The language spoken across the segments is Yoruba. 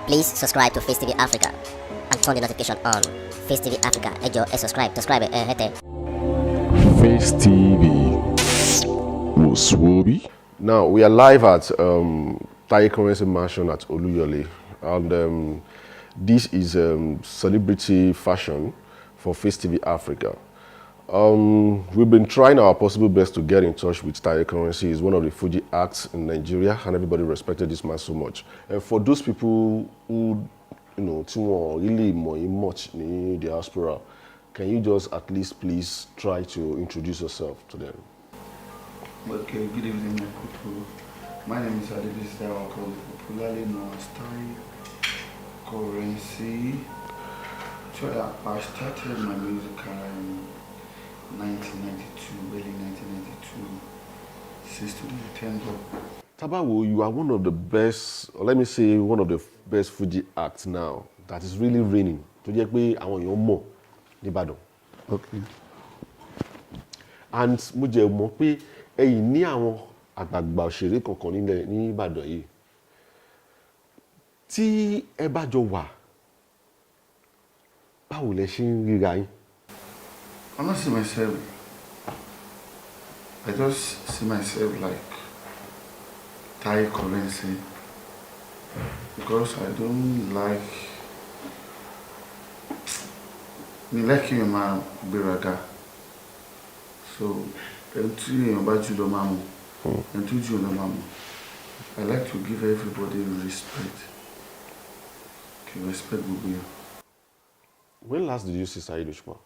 Please subscribe to Face TV Africa and turn the notification on. Face TV Africa, ẹ jọ̀ọ́, ẹ subscribe, subscribe ẹ hẹ́tẹ̀. Face TV wò sùwòbí. Now we are live at Taye Currency Mansion at Oluyole, and this is celebrity fashion for Face TV Africa. We've been trying our possible best to get in touch with Taye Currency. He's one of the Fuji acts in Nigeria, and everybody respected this man so much. And for those people who tí wọ́n really mọ̀ yín much ní diaspora, can you just at least please try to introduce yourself to them? Okay, good evening, my people. My name is Adebisi Tawakal, popularly known as Taye Currency. So I started my music career in 1992, early 1992. Since today, thank God. Tabawo, you are one of the best, or let me say one of the best Fuji acts now that is really reigning. Tó jẹ́ pé àwọn èèyàn mọ̀ nìbàdàn. And mo jẹ́ mọ̀ pé ẹ̀yin ní àwọn àgbààgbà òṣèré kankan nílẹ̀ ní Ìbàdàn yìí. Tí ẹ bá jọ wà, báwo lẹ ṣe ń ríra yín? I don't see myself. I just see myself like Taye Currency because I don't like mi like kí èèyàn máa gbéraga, so ẹni tí èèyàn bá jù lọ máa mọ̀, ẹni tó jù lọ máa mọ̀. I like to give everybody respect, kí respect gbogbo yẹn. When last did you see Saheed Òṣùpá?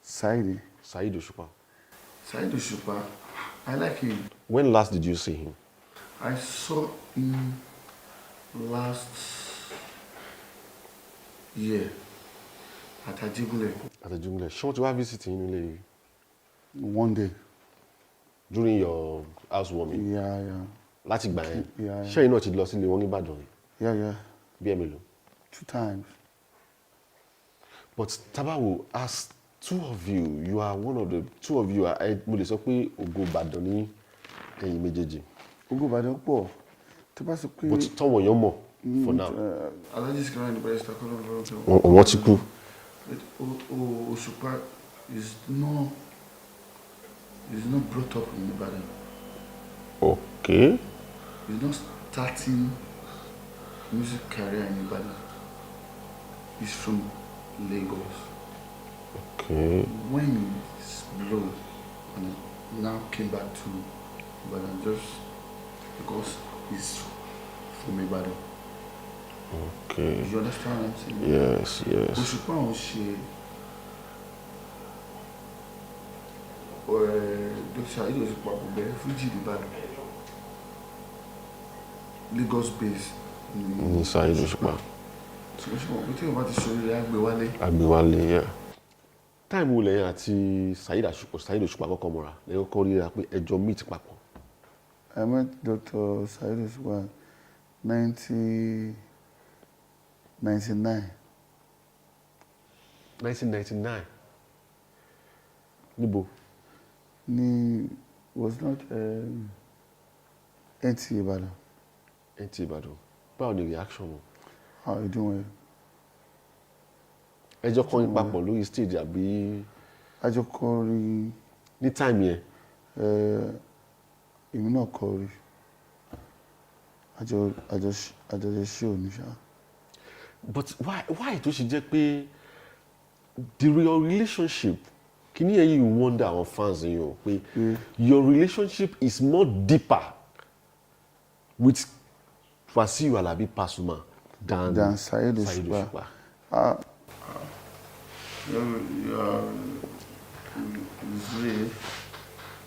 Saheed. Saheed Òṣùpá. Saheed Òṣùpá, I like him. When last did you see him? I saw him last year at Ajegunle. At Ajegunle. Ṣé wọ́n ti wá visit yín nílé yìí? One day. During your housewarming? Yeah. Láti ìgbà yẹn? Yeah. Ṣé ẹ̀yin náà ti lọ sílé wọn ní Ìbàdàn yìí? Yeah. Bí ẹ mélòó? Two times. But Tabawo, as two of you, you are one of the two of you are, mo lè sọ pé ògo Ìbàdàn ní ẹ̀yin méjèèjì. Ògo Ìbàdàn pọ̀. Tó bá sọ pé. But tọ́wọ̀n èèyàn mọ̀ for now. Alhaji Sikiru Ayinde Barrister kọ́lọ́. Wọ́n ti kú. But Òṣùpá is not brought up in Ibadan. He's not starting music career in Ibadan. He's from Lagos. When he's blow and now came back to Ibadan just because he's from Ibadan. You understand what I'm saying? Yes. Òṣùpá òun ṣe Dr. Saheed Òṣùpá kò bẹ̀rẹ̀ Fuji nìbàdàn. Lagos base Ní Saheed Òṣùpá. Ṣùgbọ́n ṣe mọ̀ pé tí èèyàn bá ti ṣe oríire, á gbé wálé. Agbéwálé, yeah. Time wo lẹ́yìn àti Saheed Òṣùpá, Saheed Òṣùpá kọ́kọ́ mọ́ra, lẹ́yìn kọ́kọ́ ríra pé ẹ jọ meet papọ̀? I met Dr. Saheed Òṣùpá 1999. 1999. Níbo? Ní was not NTA Ìbàdàn. NTA Ìbàdàn. Báwo ni reaction wọn? How you doing? Ẹ jọ kọrin papọ̀ lórí stage àbí? A jọ kọrin. Ní time yẹn? Èmi náà kọrin. A jọ ṣe show ní ṣá. But why tó ṣe jẹ́ pé the real relationship kìíní yẹn, you wonder àwọn fans yẹn o pé your relationship is more deeper with Wasiu Alabi Pasuma than, Than Saheed Saheed Òṣùpá. Òṣùpá. Ah, you're it's real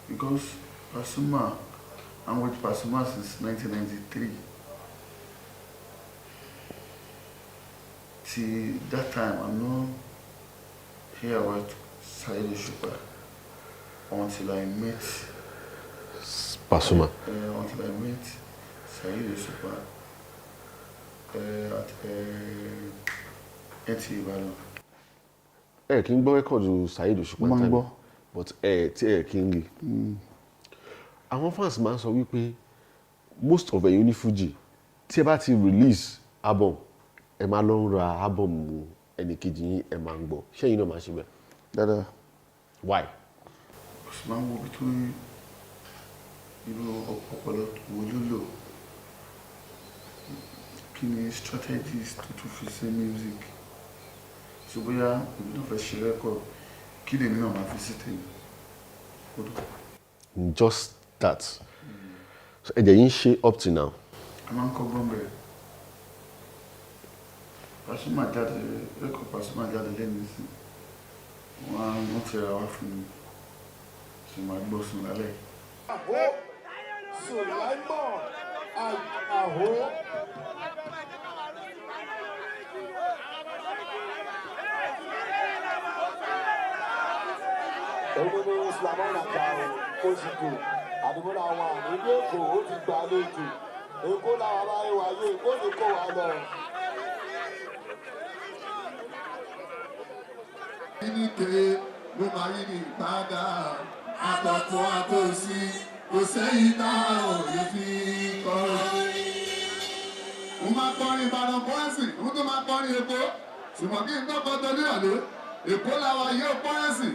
because Pasuma, I'm with Pasuma since 1993. Till that time, I'm not here with Saheed Òṣùpá until I met Pasuma. Until I met Saheed Òṣùpá at NTA Ìbàdàn. Ẹ kì í gbọ́ record Saheed Òṣùpá Mo máa ń time, gbọ́. But ẹ tí ẹ kì í rí. Àwọn fans máa ń sọ wípé most of ẹ̀yin onífújì, tí ẹ bá ti release Album, ẹ máa lọ ń ra album ẹnìkejì yín, ẹ máa ń gbọ́. Ṣé yín náà máa ṣe bẹ́ẹ̀? Dáadáa. Why? Kò sì máa ń wo ibi tó irú ọpọlọ wo ló lò, kí ni strategies tó tún fi ṣe music. So bóyá èmi náà fẹ́ ṣe record, kí lèmi náà máa fi sí tèmi kó dùn. Just that. So ẹ̀jẹ̀ yín ṣe up till now? A máa ń kọ́gbọ́n bẹ̀rẹ̀. Pasuma jáde, record Pasuma jáde lẹ́nu sí, wọ́n ti ra wá fún mi, sì máa gbọ́ sùn lálẹ́. Sulaimon Aho. Èmi ni Sulaimon Ajao Kóṣìkò àdúgbò làwọn àmì Èkó ó ti gbà lójú. Èkó làwọn bá wà yé, Èkó ni kò wá lọ. Níke ló máa rí ní ìpadà àtọ̀tún àtòsí, kò sẹ́yìn tá ò lè fi kọrin. Mo máa kọrin Ìbàdàn pọ́ẹ́sì, mo tún máa kọrin Èkó, ṣùgbọ́n kí n kọ́kọ́ tó níyàlé, Èkó làwa yóò pọ́ẹ́sì,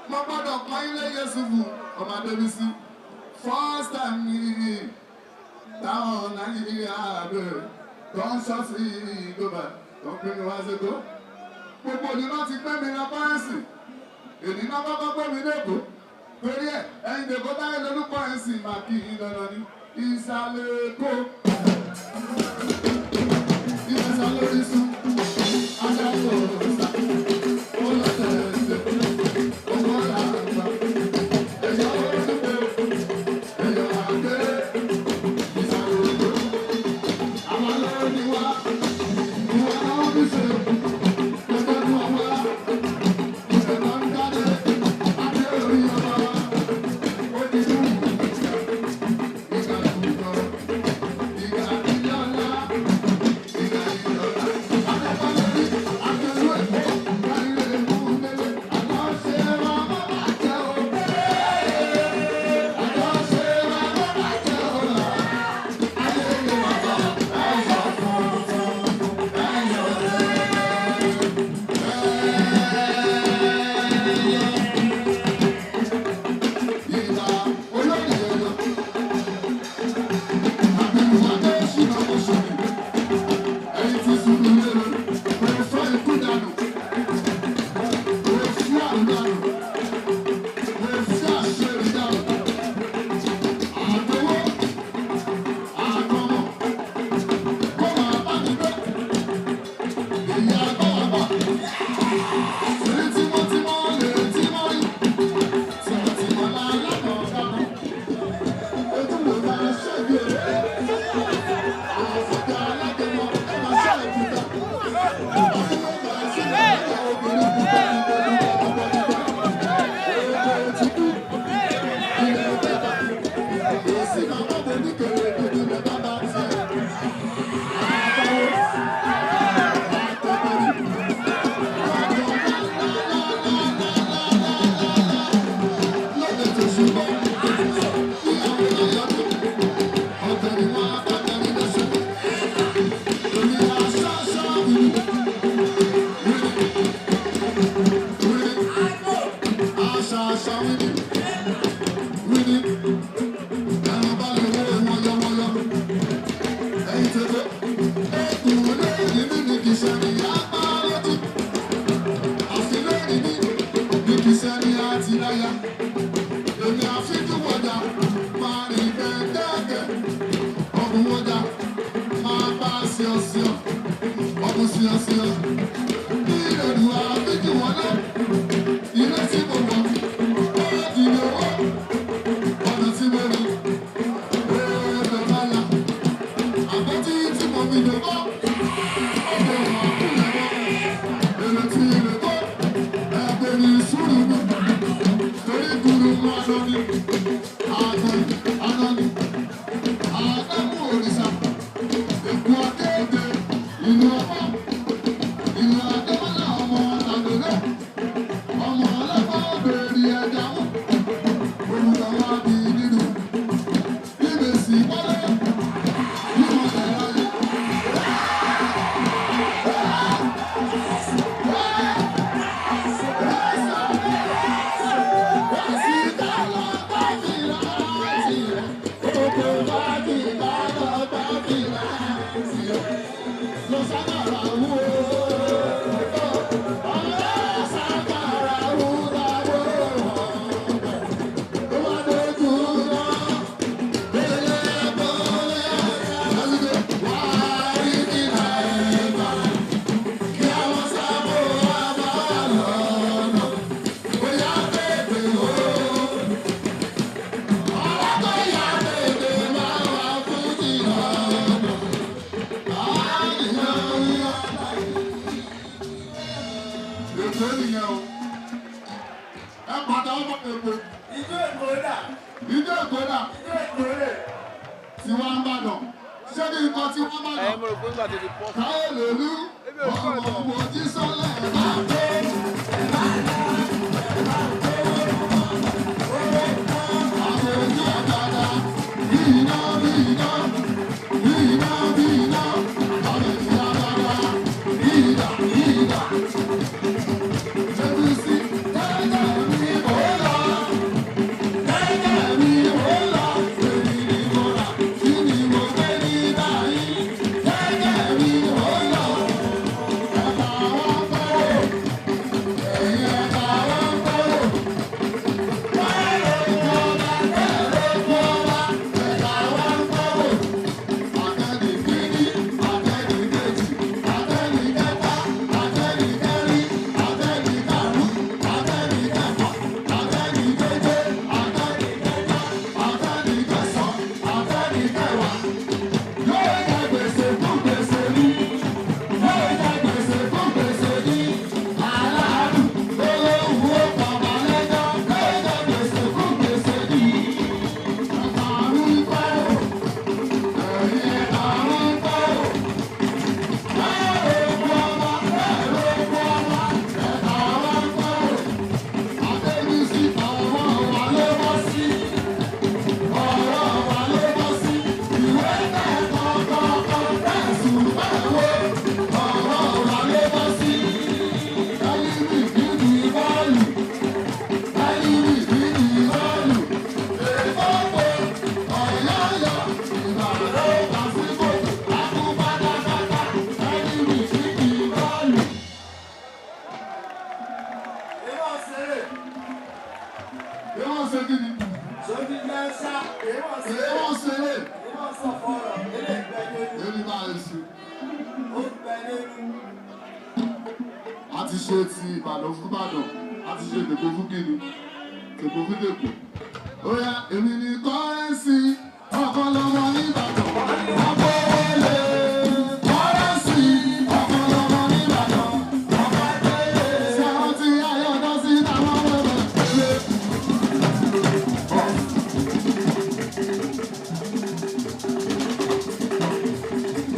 mo gbọ́dọ̀ kọ́ ilé Yẹ́sùfù ọmọ Adébísí. First time ní táwọn Nàìjíríà bẹ̀rẹ̀ tó ń ṣọ́ọ̀ṣì ìjọba tó ń pinnu wá ṣètò. Gbogbo òní náà ti gbé mi lọ pọ́ẹ́sì, èní náà kọ́kọ́ gbé mi lẹ́kọ̀ọ́. Torí ẹ̀ ẹ̀yin lèkó táyé lolú pọ́ẹ́sì máa kí yín dandan ní ìsàlẹ̀ Èkó. Ìsàlẹ̀ orísun, adájọ́ òrùsà, ó lọ tẹ̀lé owó làgbà. Ẹ̀yọ́ olùkọ́, ẹ̀yọ́ àgbẹ̀, ìsàlẹ̀ Èkó. Àwọn olórí wa, ìwà náà ń ṣe. Lọ sábàrà wú o. Ọ̀rẹ́ sábàrà wú dáwọ́. Ó wá dojú lọ. Délé bọ́lẹ̀. Lọ́sídẹ̀ wá rí ní nàìjíríà. Kí àwọn sábò wá bá lọ́nà. Bóyá bèbè o. Ọ̀rẹ́ tó yá bèbè máa wà fún ìlànà. Èkó nìyẹn o. Ẹ padà ọmọ Èkó. Ijó Èkó dà. Ijó Èkó dà. Ijó Èkó rè. Tí wọ́n ń bàdàn. Ṣé kí n kọ tí wọ́n bàdàn? Ẹ mo rò pé nígbà tó ti pọ̀. Káyọ̀ lòlú. Ọmọ mojí sọ́lẹ̀ máa tó. Àwọn ojú ọ̀kadà bí iná bí iná bí iná bí iná. Ọ̀rẹ́ ìyá bàbá bí ìdà bí ìdà. Ṣébísí tẹ́tẹ́ mi ò lọ. Tẹ́tẹ́ mi ò lọ. Èmi ni mo rà kí ni mo gbé ní báyìí. Tẹ́tẹ́ mi ò lọ. Ẹ̀ka wọn kọ́rọ̀. Ẹ̀yin ẹ̀ka wọn kọ́rọ̀. Èèwọ̀ ṣeré. Èèwọ̀ ṣe kí ni? Sójú mẹ́sà. Èèwọ̀ ṣeré. Èèwọ̀ ṣeré. Èèwọ̀ sọ̀fọ̀rọ̀. Ilé ìgbẹ́ nínú. Èmi máa ń ṣe. Ó gbẹ nínú. A ti ṣe ti Ìbàdàn fún Ìbàdàn, a ti ṣe tèkó fún kíni, tèkó fún tèkó. Ó yá, èmi ni kọ́rẹ́nsì, ọkọ lọmọ Ìbàdàn, ọkọ wọlé. Kọ́rẹ́nsì, ọkọ lọmọ Ìbàdàn, ọkọ wọlé. Ṣé àwọn tí ayé ọ̀dọ́ sí táwọn wọlé pẹ̀lẹ́?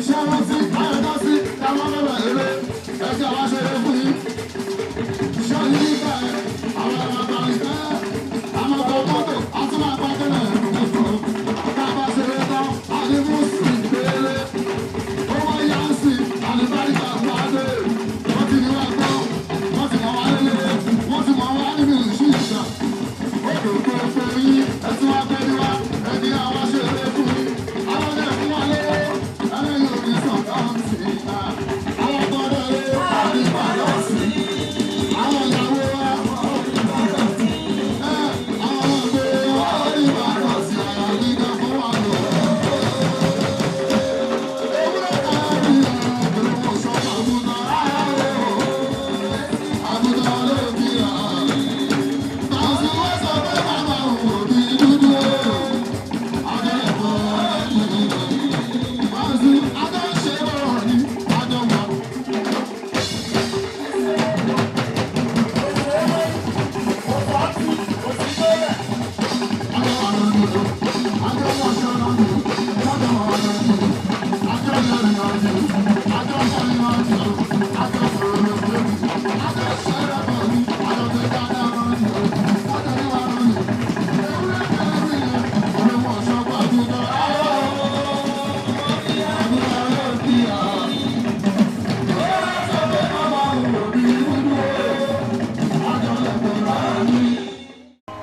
Ṣé àwọn tí ayé ọ̀dọ́ sí táwọn wọlé pẹ̀lẹ́? Ẹ jẹ́ wá ṣeré fún yín. Àwọn ìyàwó wa.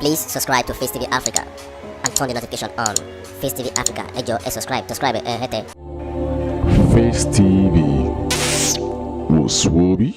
Please subscribe to Face TV Africa and turn the notification on. Face TV Africa, ẹ jọ̀ọ́ ẹ subscribe, subscribe ẹ hẹ́tẹ̀. Face TV. Wòsùwòbí.